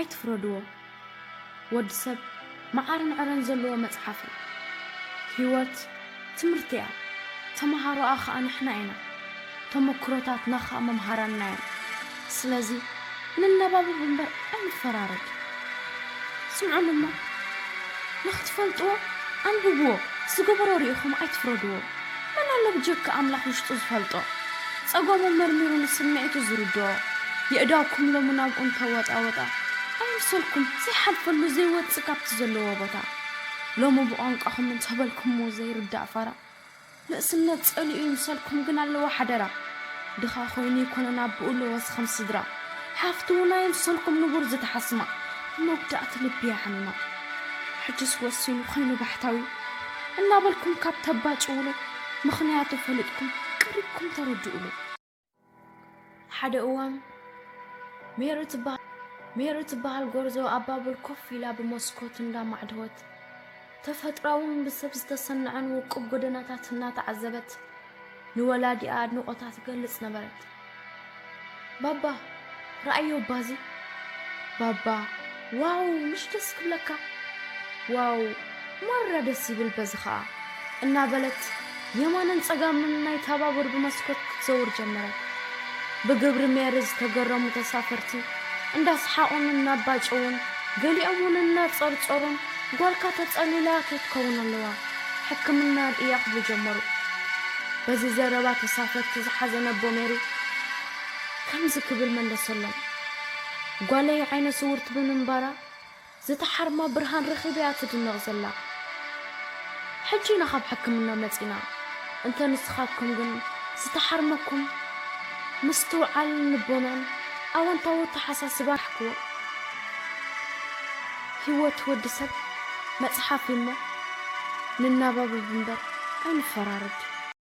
ኣይትፍረድዎ። ወዲ ሰብ መዓርን ዕረን ዘለዎ መጽሓፍ እዩ። ህይወት ትምህርቲ እያ። ተመሃሮኣ ኸኣ ንሕና ኢና። ተመክሮታትና ኸኣ መምሃራንና እዮም። ስለዚ ንነባብብ እምበር ኣይንፈራረድ። ስምዑኒ እሞ፣ ንኽትፈልጥዎ ኣንብብዎ። ዝገበሮ ርኢኹም ኣይትፍረድዎ። መን ኣሎ ብጀካ ኣምላኽ ውሽጡ ዝፈልጦ? ጸገሙ መርሚሩ ንስምዒቱ ዝርድኦ። የእዳውኩም ሎሚ ናብኡ እንተወጣወጣ፣ ኣይምሰልኩም ዘይሓልፈሉ ዘይወጽእ ካብቲ ዘለዎ ቦታ። ሎሚ ብቋንቋኹም እንተበልኩምዎ ዘይርዳእ ፋራ። ንእስነት ጸሊኡ ይምሰልኩም ግን ኣለዎ ሓደራ። ድኻ ኮይኑ ይኮነን ኣቦኡ ኣለዎ ዝኸም ስድራ። ሓፍቲ እውን ኣይምሰልኩም ንቡር ዝተሓስማ። መጉዳእቲ ልቢ እያ ሓሚማ። ሕጅስ ወሲኑ ኮይኑ ባሕታዊ። እናበልኩም ካብ ተባጭውሉ ምኽንያቱ ፈሊጥኩም ቀሪብኩም ተረድኡሉ። ሓደ እዋን ሜሪ ትበሃል ሜሪ ትበሃል ጎርዞ ኣብ ባቡር ኮፍ ኢላ ብመስኮት እንዳማዕደወት ተፈጥራውን ብሰብ ዝተሰነዐን ውቁብ ጎደናታት እናተዓዘበት ንወላዲኣ ኣድንቖታ ትገልጽ ነበረት። ባባ፣ ረኣዮ ባዚ። ባባ፣ ዋው፣ ምሽ ደስ ክብለካ። ዋው፣ ማራ ደስ ይብል በዚ ኸኣ፣ እናበለት የማንን ጸጋምን ናይታ ባቡር ብመስኮት ክትዘውር ጀመረት። ብግብሪ ሜሪ ዝተገረሙ ተሳፈርቲ እንዳሰሓቑን እናባጨውን፣ ገሊኦም እውን እናጸርጸሩን፣ "ጓልካ ተጸሊላ ከይትከውን ኣለዋ፣ ሕክምና ርእያ" ክብሉ ጀመሩ። በዚ ዘረባ ተሳፈርቲ ዝሓዘነ ኣቦ ሜሪ ከምዚ ክብል መለሰሎም፣ "ጓለይ ዓይነ ስውርቲ ብምንባራ ዝተሓርማ ብርሃን ረኺበ እያ ትድነቕ ዘላ። ሕጂ ኢና ካብ ሕክምና መጺና። እንተ ንስኻትኩም ግን ዝተሓርመኩም ምስትውዓልን ልቦናን ኣወንታዊ ኣተሓሳስባ ሓክዎ። ህይወት ወዲ ሰብ መጽሓፍ እዩ እሞ ንናባብብ እምበር ኣይንፈራረድ።